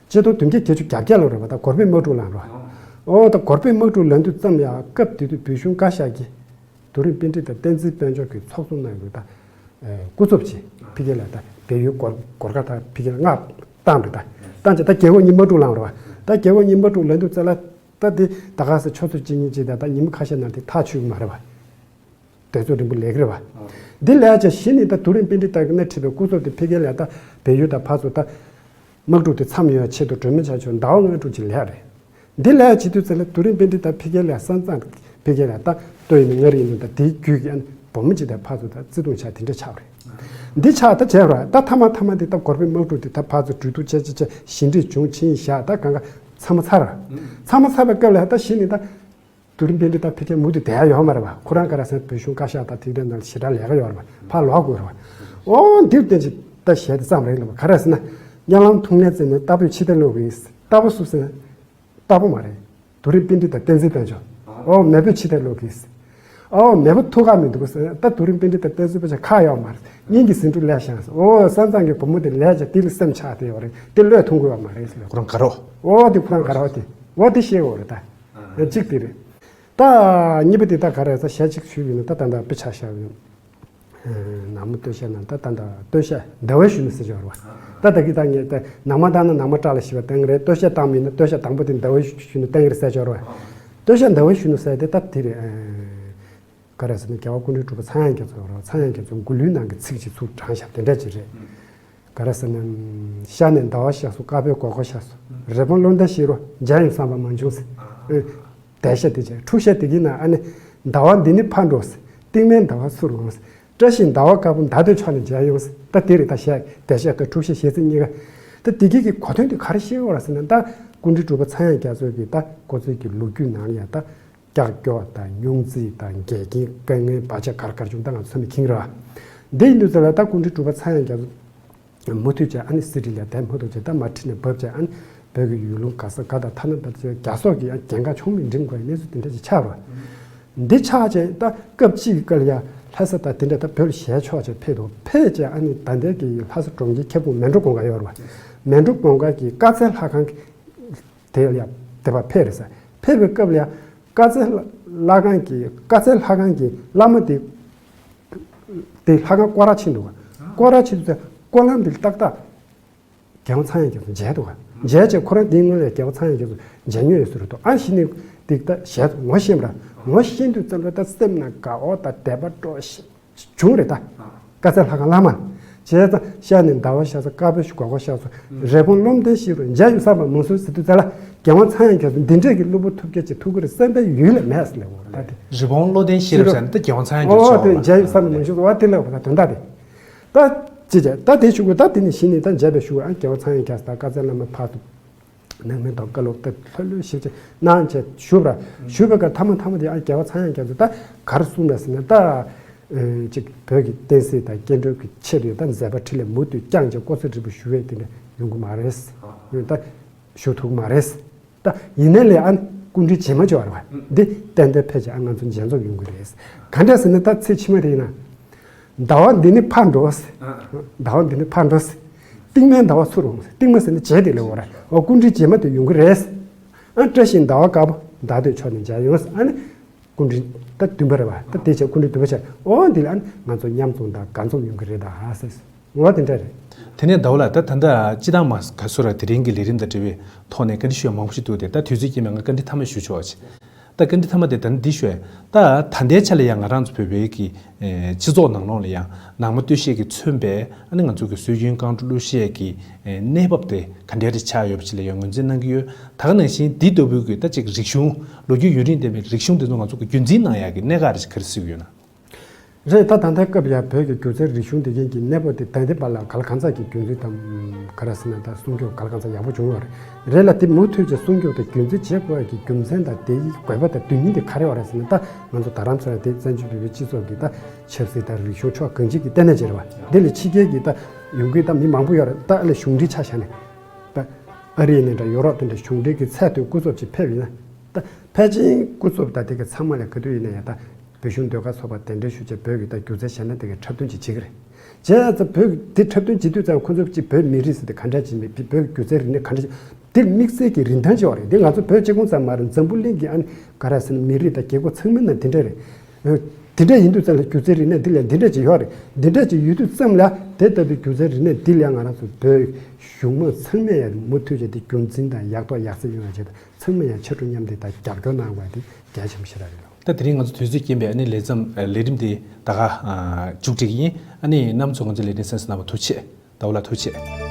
ཆིག་སྟོང་བདུན་བརྒྱ་བརྒྱད་ཅུ་གྱ་བརྒྱད་ལོ་རེད་བ། ད་གོར་པའི་དམག་འཁྲུག་ལངས་ར་བ། ཨོ་ད་གོར་པའི་དམག་འཁྲུག་ལངས་དུས་ཙམ་ཡ་སྐབས་དེ་དུས་བོད་གཞུང་བཀའ་ཤག་གིས། རྡོ་རིང་པཎྜི་ཏ་བསྟན་འཛིན་དཔལ་འབྱོར་གྱིས་ཚོགས་གཙོ་གནང་ཡོད་ད། སྐུ་ཚབ་ཅིག་ཕ་གི་ལ་ད་བལ་ཡུལ་སྒོར་སྒོར་ཁ་ད་ཕ་གི་ལ་མངགས་བཏང་རེད་ད། བཏང་ཅིག་ད་རྒྱལ་པོ་གཉིས་དམག་འཁྲུག་ལངས་རེད་བ། ད་རྒྱལ་པོ་གཉིས་དམག་འཁྲུག་ལངས་དུས་ཙ་ལ་ད་དེ་ད་ག་ས་ཆུ་ཚོད་གཅིག་གཉིས་ཅིག་ད་ད་ཉིན་མོ་ཁ་ཤས་ནང་དེ་ཐག་ཆོད་ཀྱི་མ་རེད་བ། དེ་ཚོ་རིང་པོ་ལས་ཀྱི་རེད་བ། འདི་ལས་ཀྱང་གཞི་ནས་ད་རྡོ་རིང་པཎྜི་ཏ་གིས་སྣེ་ཁྲིད་པའི་སྐུ་ཚབ་དེ་ཕ་གི་ལ་ད་བལ་ཡུལ་ད་ཕར་ཚུར་ད་དམག་འཁྲུག་དེ་མཚམས་ཡོང་ཆེད་དུ་གྲོས་མོལ་བྱ་ཆོག་ཟླ་བ་ལྔ་དྲུག་ཅིག་ལས་རེད། འདི་ལས་བྱེད་དུས་ཚོད་ལ་རྡོ་རིང་པཎྜི་ཏ་ཕ་གི་ལ་ས་མཚམས་ཕ་གི་ལ་ད་ལྟོ་ཡིན་ན་མངའ་རིས་ཡིན་ན་ད་དེའི་རྒྱུད་ཀྱི་ཨ་ནི་བུ་མོ་ཅིག་དང་ཕར་ཚུར་ད་བརྩེ་དུང་ཆགས་དེ་འདྲ་ཆགས་རེད། འདི་ཆགས་ད་བྱས་ར་ད་ཐ་མ་ཐ་མ་འདི་ད་གོར་པའི་དམག་འཁྲུག་དེ་ད་ཕར་ཚུར་གྲོས་བསྡུར་བྱས་བྱས་བྱས་ཞི་འགྲིག་བྱུང་ཕྱིན་བཞག་ད་གང་ག་མཚམས་མ་ཚར་ར། མཚམས་མ་ཚར་བའི་སྐབས་ལ་ད་གཞི་ནས་ད་རྡོ་རིང་པཎྜི་ཏ་ཕ་གིར་མུ་མཐུད་བསྡད་ཡ་ཡོད་མ་རེད་བ། ཁོ་རང་ག་རེ་ཟེར་ན་བོད་གཞུང་བཀའ་ཤག་དང་དེ་འདྲ་ནང་ཞེ་དྲག་ལས་ཀ་ཡོད་རེད་བ། ཕར་ལོག་དགོས་རེད་བ། ཨོ་འདིར་བརྟེན་ཅིག་ད་གཞས་དེ་བརྩམས་རེད་ལབ་པ་ག་རེ་ཟེར་ན། གཉའ་ལམ་ཐུག་ནས་ཟེར་ནས་རྟ་ཕོས་ཕྱི་བལྟས་ལོག་གི་རྟ་ཕོ་སུ་ཟེར་ན། རྟ་ཕོ་མ་རེད། རྡོ་རིང་པཎྜི་ཏ་བསྟན་འཛིན་དཔལ་འབྱོར། ཨོ་མེས་པོས་ཕྱི་བལྟས་ལོག་གི། ཨོ་མེས་པོ་ཐུག་ག་མི་འདུག་ཟེར་ན་ད་རྡོ་རིང་པཎྜི་ཏ་བསྟན་འཛིན་དཔལ་འབྱོར་ཁག་ཡོད་མ་རེད། སྙིང་གི་ཟིང་འཁྲུག་ལས་ཤང་ཟེར། ཨོ་ས་མཚམས་ཀྱི་བུ་མོ་དེ་ལས་ཀྱང་དེ་ལ་སེམས་ཆགས་བསྡད་ཡོད་རེད། དེ་བློས་ཐོངས་ཀྱི་ཡོད་མ་རེད་ཟེར། ཁོ་རང་དགའ་རོགས། ཨོ་དེ་ཁོ་རང་དགའ་རོགས་དེ། ཨོ་དེ་ཤེས་དགོས་རེད་ད། གཅིག་དེ་རེད། ད་གཉིས་པ་དེ་ད་ག་རེ་ཟེར་ཞལ་གཅིག་ཞུས་ཡིན་ན་ད་ད་ད་དཔེ་ཆ་བཞག་ཡིན། ནག་མོ་སྟོད་གཞས་ནང་ད་ད་ད་སྟོད་གཞས་ཟླ་བའི་གཞོན་ནུ་ཟེར་ཆོག་རེད་བ། ད་ད་གི་ད་ངས་ད་ནག་མ་བཏང་ན་ནག་མོ་སྐྲ་ལ་བྱིས་པ་བསྟན་གི་རེད། སྟོད་གཞས་བཏང་མིན་ན་སྟོད་གཞས་དང་པོ་དེ་ཟླ་བའི་གཞོན་ནུ་བསྟན་གི་རེད་ཟེར་ཆོག་རེད་བ། སྟོད་གཞས་ཟླ་བའི་གཞོན་ནུ་ཟེར་དེ་ད་དེ་རེད། ག་རེ་ཟེར་ན་རྒྱལ་བ་ཀུན་འདུས་གྲུབ་པ་ཚངས་དབྱངས་རྒྱ་མཚོ་རེད་བ། ཚངས་དབྱངས་རྒྱ་མཚོའི་མགུར་གླུའི་ནང་གི་ཚིག་ཅིག་ཚུར་དྲངས་བཞག་དེ་འདྲ་ཅིག་རེད། ག་རེ་ཟེར་ན། ཤར་ནས་ཟླ་བ་ཤར་སོང་། དཀར་པོའི་མགོ་སྐོར་ཤར་སོང་། རི་བོང་བློ་ལྡན་ཤི་རོ་མཇལ་ཡོང་བསམ་པ་མ་བྱུང་ཟེར། ཨེ། འགྲེལ་བཤད་དེ་བྱས། འཁྲུག་བཤད་དེ་གི་ནང་ཨ་ནི། ཟླ་བ་འདི་ནི་ཕར་འགྲོ་ཟེར། སྟིང་མའི་ཟླ་བ་ཚུར་འོང་ཟེར། བཀྲ་ཤིས་ཟླ་བ་དཀར་པོ་མདའ་སྟོད་ཕྱོགས་ནས་མཇལ་ཡོང་ཟེར། ད་དེ་རེད་ད་བཤད་འགྲེལ་བཤད་ཀྱི་འཁྲུག་བཤད་བཤད་ཚིག་གཉིས་ཀ། ད་དེ་གི་གི་གོ་དོན་དེ་ག་རེ་བཤད་ཡོད་རེད་ཟེར་ན་ད་ཀུན་འདུས་གྲུབ་པ་ཚངས་དབྱངས་རྒྱ་མཚོ་གི་ད་ཁོ་ཚོའི་གི་ལོ་རྒྱུས་ནང་ལ་ཡ་ད། ཀྱག་ཀྱོག་དང་སྙུང་རྩི་དང་འགལ་རྐྱེན་དཀའ་ངལ་བར་ཆད་ག་རེ་ག་རེ་བྱུང་ད་ང་ཚོ་ཚང་མས་མཁྱེན་གྱི་རེད་བ། འདི་ཡིན་དུས་ཙམ་ལ་ད་ཀུན་འདུས་གྲུབ་པ་ཚངས་དབྱངས་རྒྱ་མཚོ་མུ་མཐུད་བྱས་ཨ་ནི་སི་ཌི་ལ་དེབ་མུ་མཐུད་བྱས་ད་མར་ཁྲིད་ནས་བབས་བྱས་ཨ་ནི་བོད་ཀྱི་ཡུལ་ལུང་ག་ས་ག་དང་ཐ་ན་བོད་ཀྱི་རྒྱ་སོག་གི་ཨ་རྒྱལ་ཁ་ཆུང་མི་འགྲིམ་དགོས་གནས་ཚུལ་དེ་འདྲ་ཞིག་ཆགས་རེད་བ། འདི་ཆགས་བྱས་ད་སྐབས་གཅིག་གི་སྐབས་ལ་ཡ་ལྷ་ས་དང་དེ་འདྲ་ད་བོད་ལ་ཞལ་ཕྱོགས་བྱས་ཕེབས་འདུག་ཕེབས་བྱས་ཨ་ནི་ད་ལྟའི་གི་ལྷ་ས་གྲོང་ཁྱེར་ཁྱབ་ཁོངས་མལ་གྲོ་གུང་དཀར་ཡོད་རེད་བ། མལ་གྲོ་གུང་དཀར་གྱི་དཀར་རྩེ་ལྷ་ཁང་གི་དེ་ལ་ཡང་དེ་བ་ཕེབས་རེད་ཟེར། ཕེབས་པའི་སྐབས་ལ་ཡང་དཀར་རྩེ་ལྷ་ཁང་གི་དཀར་རྩེ་ལྷ་ཁང་གི་བླ་མ་དེ། དེ་ལྷ་ཁང་སྐོར་ར་ཕྱིན་འདུག་སྐོར་ར་ཕྱིན་དུས་སྐོར་ལམ་དེ་ཏག་ཏག་རྒྱལ་བ་ཚངས་དབྱངས་རྒྱ་མཚོ་མཇལ་འདུག་མཇལ་བྱས་ཁོ་རང་དེའི་སྔོན་ལ་རྒྱལ་བ་ཚངས་དབྱངས་རྒྱ་མཚོ་མཇལ་མྱོང་ཡོད་ས་རེད་འདུག་ཨ་ནི་དེ་ད་ཞལ་ངོ་ཤེས་པ་ར་ངོ་ཤེས་དུས་ཙམ་ལ་ད་སེམས་ནང་དགའ་བ་དང་དད་པ་སྤྲོ་ཞིང་། བྱུང་རེད་ད། དཀར་རྩེ་ལྷ་ཁང་བླ་མ། བྱས་ཙང་ཤར་ནས་ཟླ་བ་ཤར་སོང་། དཀར་པོའི་མགོ་སྐོར་ཤར་སོང་། རི་བོང་བློ་ལྡན་ཤི་རོ་མཇལ་ཡོང་བསམ་པ་མ་བྱུང་ཟེར་དུས་ཙམ་ལ་རྒྱལ་བ་ཚངས་དབྱངས་རྒྱ་མཚོ་འདི་འདྲས་ཀྱི་གླུ་བུ་ཐུབ་རྒྱལ་གྱི་ཐུགས་ཁུར་སེམས་དཔའ་ཡུལ་ལ་མེད་ཟེར་ལབ་འོ་ད་དེ། རི་བོང་བློ་ལྡན་ཤི་རོ་ཟེར་ན་ད་རྒྱལ་བ་ཚངས་དབྱངས་རྒྱ་མཚོ་ཨོ་དེ་མཇལ་ཡོང་བསམ་པ་མ་བྱུང་ཟེར་བ་དེ་ལབ་འོ་ད་དོན་དག་དེ། ད་ཅི་བྱས་ད་དེ་ཞུ་དགོས་ད་དེ་ནས་གཞི་ནས་ད་མཇལ་བའི་ཞུ་དགོས་ཨ་རྒྱལ་བ་ཚངས་དབྱངས་རྒྱ་མཚོ་དང་དཀར་རྩེ་བླ་མ་ཕར་ཚུར། ནང་མི་དང་བཀའ་སློབ་ད་ལྷོད་ལྷོད་ཞིབ་ཅིག་གནང་བྱས་བཞུགས་པ་ར་བཞུགས་པའི་སྐབས་ཐ་མ་ཐ་མ་དེ་ཨ་རྒྱལ་བ་ཚངས་དབྱངས་རྒྱ་མཚོ་ད་ག་རེ་གསུངས་པ་ཟེར་ན་ད་ཅིག་བོད་ཀྱི་བསྟན་སྲིད་དང་སྐྱེ་འགྲོ་གི་ཆེད་དུ་ད་མཛད་པ་འཕྲིན་ལས་མུ་མཐུད་བསྐྱངས་བྱས་སྐུ་ཚེ་ཧྲིལ་པོ་བཞུགས་ཡས་དེ་འདྲ་ཡོང་གི་མ་རེད། ད་བཞུགས་ཐུབ་ཀྱི་མ་རེད། ད་ཡིན་ནའི་ལས་ཨ་ནི་སྐུ་ཕྲེང་རྗེས་མ་ཅིག་ཡོད་རེད་བ། འདི་ཏན་ཏན་ཕལ་ཆེར་ཨ་ང་ཚོ་མཇལ་འཛོམས་ཡོང་གི་རེད། ག་འདྲ་ཟེར་ན་ད་ཚེ་ཕྱི་མ་དེ་ཡིན་ན། ཟླ་བ་འདི་ནི་ཕར་འགྲོ་ཟེར། ཟླ་བ་འདི་ནི་ཕར་འགྲོ་ཟེར། སྟིང་མའི་ཟླ་བ་ཚུར་འོང་ཟེར། སྟིང་མ་ཟེར་ནི་རྗེས་དེ་ལ་འོ་ར། འོ་སྐུ་ཕྲེང་རྗེས་མ་དེ་ཡོང་གི་རེད་ཟེར། ཨ་བཀྲ་ཤིས་ཟླ་བ་དཀར་པོ་མདའ་སྟོད་ཕྱོགས་ནས་མཇལ་ཡོང་ཟེར། ཨ་ནི་སྐུ་ཕྲེང་ད་བདུན་པ་རེད་བ། ད་དེ་བྱས་སྐུ་ཕྲེང་བདུན་པ་བྱས་འོ་འདི་ལ་ཨ་ནི་ང་ཚོ་མཉམ་འཛོམས་དང་དགའ་འཛོམས་ཡོང་གི་རེད་ད་ཟེར། འོ་དེ་འདྲ་རེད། དེ་ནས་ཟླ་བ་ལགས་ད་ད་ལྟ་སྤྱི་བཏང་མ་ག་ཚོད་ར་དེ་རིང་གི་ལས་རིམ་དང་འབྲེལ་བའི་ཐོག་ནས་བཀའ་འདྲི་ཞུ་ཡ་མང་པོ་ཞིག་འདུག་སྟེ་ད་དུས་ཚོད་རྐྱེན་པས་ང་བཀའ་འདྲི་མཐའ་མ་ཞུ་ཆོག་ཅིག་ད་བཀའ་འདྲི་མཐའ་མ་དེ་ད་ནི་འདི་ཞུ་ཡ། ད་ད་ལྟའི་ཆ་ལ་ཡང་ང་རང་ཚོ་བོད་པའི་གི་ཨེ་སྤྱི་ཚོགས་ནང་ལོགས་ལ་ཡང་ནང་མ་སྟོད་གཞས་ཀྱིས་མཚོན་པའི་ཨ་ནི་ང་ཚོ་གི་སྲོལ་རྒྱུན་རྐང་བྲོ་གླུ་གཞས་ཀྱི་ཨེ་གནས་བབ་དེ་ག་འདྲ་རེ་ཆགས་ཡོད་པ་ཅིག་ལ་ཡང་ངོས་འཛིན་གནང་གི་ཡོད། ད་ག་ནང་བཞིན་འདི་ལྟ་བུའི་གི་ད་ཅིག་རིག་གཞུང་ལོ་རྒྱུས་ཡུན་རིང་ལྡན་པའི་རིག་གཞུང་དེ་ཚོ་ང་ཚོ་གི་རྒྱུན་འཛིན་གནང་ཡག་གི་གནད་འགག་རེ་ཞིག་ག་རེ་གཟིགས་ཡོད་ན། རེད། ད་ད་ལྟའི་སྐབས་ལ་བོད་ཀྱི་སྒྱུ་རྩལ་རིག་གཞུང་འདི་གའི་གི་གནས་བབ་དེ་ད་ལྟའི་བར་ལ་ག་ལ་གང་ཚང་གི་རྒྱུན་འཛིན་དང་ག་རེ་ཟེར་ན་ད་སྲུང་སྐྱོབ་ག་ལ་གང་ཚང་ཡག་པོ་བྱུང་ཡོད་རེད། རེད་ལ་དེ་མུ་མཐུད་ཀྱི་སྲུང་སྐྱོབ་དང་རྒྱུན་འཛིན་བྱེད་དགོས་ཡ་གི་རྒྱུ་མཚན་དང་དེའི་དགོས་པ་དང་དོན་སྙིང་དེ་ག་རེ་ཡོད་རེད་ཟེར་ན། ད་ང་ཚོ་རྡ་རམ་ས་ལ་དེ་བཙན་བྱོལ་བོད་པའི་སྤྱི་ཚོགས་ཀྱི་ད་ཆབ་སྲིད་དང་རིག་གཞུང་ཕྱོགས་གང་ཅིའི་གི་ལྟེ་གནས་ཅིག་རེད་བ། འདི་ལས་ཕྱི་རྒྱལ་གྱི་ད་ཡོང་གི་ད་མི་མང་པོ་ཡོད་རེད། ད་ཨ་ལས་གཞུང་འབྲེལ་ཆ་བཞག་ནས་ད་ཨ་རི་ནས་འདྲ་ཡོ་རོབ་དེ་འདྲ་གཞུང་འབྲེལ་གྱི་ཚད་མཐོའི་སྐུ་ཚབ་ཅིག་ཕེབས་ཡིན་ན། ད་ཕལ་ཆེར་སྐུ་ཚབ་ད་དེ་ག་ཚང་མ་ལ་ག་དུས་ཡིན་ན་ཡང་ད་བོད་གཞུང་ཟློས་གར་ཚོགས་པ་གདན་འདྲེན་ཞུ་བྱས་བོད་ཀྱི་ད་སྒྱུ་རྩལ་གཞས་སྣ་དེ་གའི་འཁྲབ་སྟོན་ཅིག་བྱེད་ཀྱི་རེད། བྱས་ཙང་བོད་ཀྱི་དེ་འཁྲབ་སྟོན་བྱེད་དུས་ཙང་ཁོང་ཚོ་ཅིག་བོད་མི་རིགས་ཟེར་དེ་ག་འདྲ་ཅིག་མེད། བོད་ཀྱི་སྒྱུ་རྩལ་རིག་གནས་ག་འདྲ་ཅིག་དེ་དམིགས་བསལ་གྱི་རིན་ཐང་ཅིག་ཡོད་རེད། དེ་ང་ཚོ་བོད་གཅིག་པུ་ཙམ་མ་རེད། འཛམ་བུ་གླིང་གི་ཨ་ནི་ག་རེ་ཟེར་ན་མི་རིགས་དང་རྒྱལ་ཁབ་ཚང་མའི་ནང་དེ་འདྲ་རེད། དེ་འདྲ་ཡིན་དུས་ཙམ་ལ་སྒྱུ་རྩལ་རིག་གནས་འདི་ལ་འདི་འདྲ་ཅིག་ཡོད་རེད། འདི་འདྲ་ཅིག་ཡོད་དུས་ཙམ་ལ་དེ་ལྟ་བུའི་སྒྱུ་རྩལ་རིག་གནས་འདི་ལ་ང་རང་ཚོ་བོད་གཞུང་མང་ཚང་མས་ཡང་མུ་མཐུད་བྱས་ཏེ་རྒྱུན་འཛིན་དང་ཡག་ཐོག་ཡག་བརྩེགས་ཡོང་བ་བྱས་ཏེ། ཚང་མས་ཡང་ཕྱར་གྲུ་མཉམ་འདེགས་དང་རྒྱབ་སྐྱོར་གནང་བ་དེ་གལ་ཆེན་པོ་ཞེ་དྲག་རེད། ད་དེ་རིང་ང་ཚོ་དུས་ཚོད་རྐྱེན་པས་ཨ་ནི་ལས་མཚམས་ལས་རིམ་དེ་ད་ག་མཇུག་སྒྲིལ་གྱི་ཡིན། ཨ་ནི་རྣམ་ཚོ་ང་ཚོའི་ལས་རིམ་གསན་གཟིགས་གནང་བ་ཐུགས་རྗེ་ཆེ། ཟླ་བ་ལགས་ཐུགས་རྗེ་ཆེ།